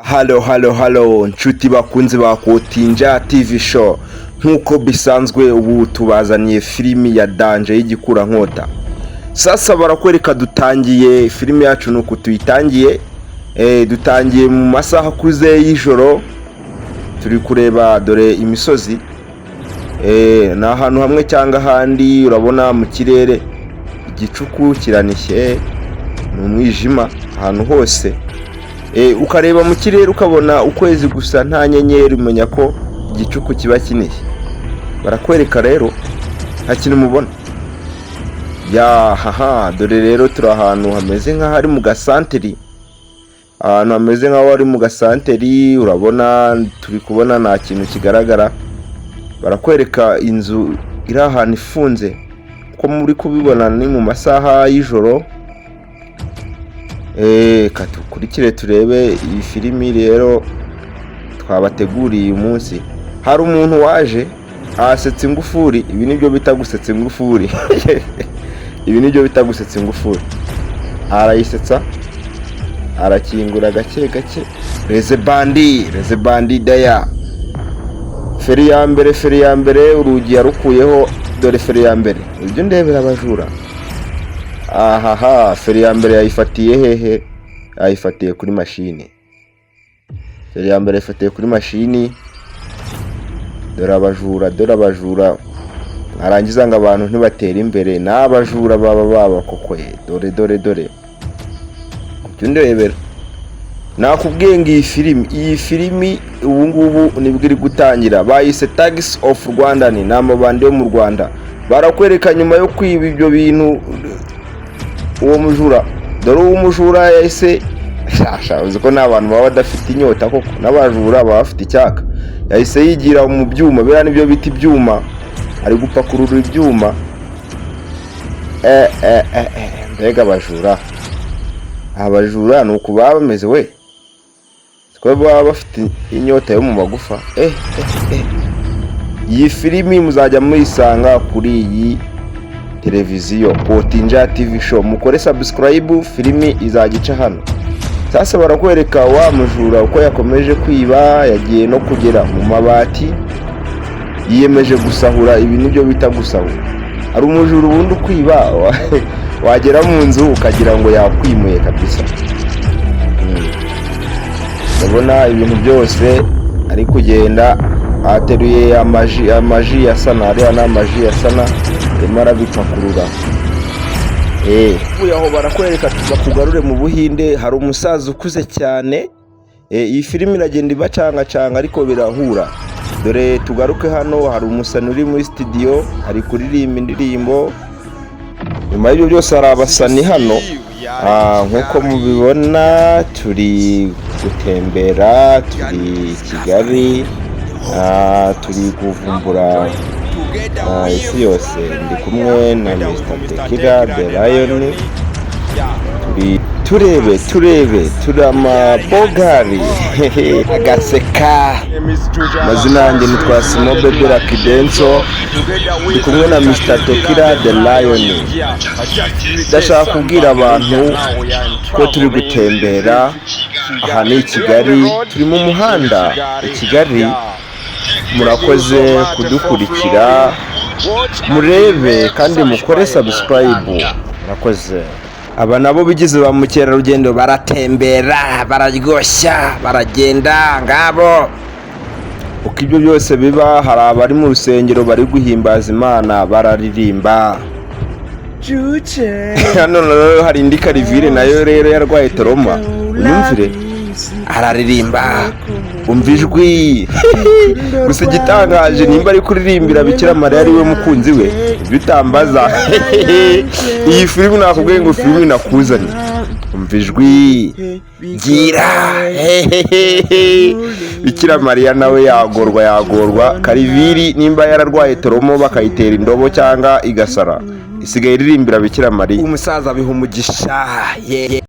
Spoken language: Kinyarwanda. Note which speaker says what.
Speaker 1: Hello, hello, hello, nshuti bakunzi ba Kotinja TV Show. Nk'uko bisanzwe, ubu tubazaniye filimi ya danger y'igikurankota. Sasa barakwereka dutangiye filimi yacu, nuko tuyitangiye. Dutangiye mu masaha akuze y'ijoro, turi kureba dore imisozi. Ni ahantu hamwe cyangwa ahandi, urabona mu kirere igicuku kiranishye, ni umwijima ahantu hose. Ukareba mu kirere ukabona ukwezi gusa, nta nyenyeri, umenya ko igicuku kiba kinishye. Barakwereka rero nta kintu mubona ya haha. Dore rero turi ahantu hameze nk'aho ari mu gasanteri, ahantu hameze nk'aho ari mu gasanteri. Urabona turi kubona nta kintu kigaragara. Barakwereka inzu iri ahantu ifunze, uko muri kubibona ni mu masaha y'ijoro. Dukurikire turebe iyi filimi rero twabateguriye uyu munsi. Hari umuntu waje asetsa ingufuri. Ibi nibyo bita gusetsa ingufuri, ibi nibyo bita gusetsa ingufuri. Arayisetsa, arakingura gake gake. Les bandits, les bandits daya. Feri ya mbere, feri ya mbere, urugi yarukuyeho. Dore feri ya mbere, ibyo ndebera abajura. Ahaha, feri ya mbere yayifatiye hehe? Yayifatiye kuri mashini. Feri ya mbere yayifatiye kuri mashini. Dore abajura, dore abajura. Mwarangiza ngo abantu ntibatere imbere, n'abajura baba babakokoye. Dore, dore, dore ibyo ndebera. Nakubwiye ngo iyi filimi, iyi filimi ubu ngubu nibwo iri gutangira. Bayise Thugs of Rwanda, ni amabandi yo mu Rwanda. Barakwereka nyuma yo kwiba ibyo bintu uwo mujura. Dore uwo mujura yahise shasha, uzi ko n'abantu baba badafite inyota koko, n'abajura baba bafite icyaka. Yahise yigira mu byuma, biriya nibyo bita ibyuma, ari gupakurura ibyuma. Mbega abajura! Abajura ni uku baba bameze we, siko baba bafite inyota yo mu magufa. Iyi filimi muzajya muyisanga kuri iyi televiziyo Kotinja TV Show. Mukore subscribe, filimi izajya ica hano. Sasa barakwereka wa mujura uko yakomeje kwiba, yagiye no kugera mu mabati, yiyemeje gusahura. Ibi nibyo bita gusahura. Hari umujura ubundi ukwiba, wagera mu nzu ukagira ngo yakwimuye kabisa. Ndabona ibintu byose ari kugenda ateruye amaji, amaji ya sana, ariya ni amaji ya sana, arimo arabipakurura. Uvuye aho barakwereka bakugarure mu Buhinde, hari umusaza ukuze cyane. Iyi filimi iragenda ibacangacanga ariko birahura. Dore tugaruke hano, hari umusani uri muri studio, ari kuririmba indirimbo. Nyuma y'ibyo byose hari abasani hano. Nk'uko mubibona turi gutembera, turi i Kigali, turi kuvumbura isi yose. Ndi kumwe na Mr Tekira the Lion. Turi turebe, turebe, turi amabogari agaseka. Amazina yanjye nitwa Simo Bebe Rakidenso, ndi kumwe na Mr Tekira the Lion. Ndashaka kubwira abantu ko turi gutembera aha ni i Kigali, turi mu muhanda i Kigali. Murakoze kudukurikira, murebe kandi mukore subscribe. Murakoze. Aba nabo bigize ba mukerarugendo, baratembera, bararyoshya, baragenda ngabo. Uko ibyo byose biba, hari abari mu rusengero bari guhimbaza Imana, bararirimba. Hano rero hari indi karivire nayo rero yarwaye trauma. Unyumvire araririmba, umva ijwi gusa. Igitangaje, nimba ari kuririmbira Bikira Mariya ari we mukunzi we, ibyo utambaza. Iyi filimi nakubwiye ngo filimi nakuzanye. Umva ijwi gira Bikira Mariya nawe yagorwa, yagorwa. Kariviri nimba yararwaye trauma bakayitera indobo cyangwa igasara, isigaye iririmbira Bikira Mariya.
Speaker 2: Umusaza biha umugisha ye.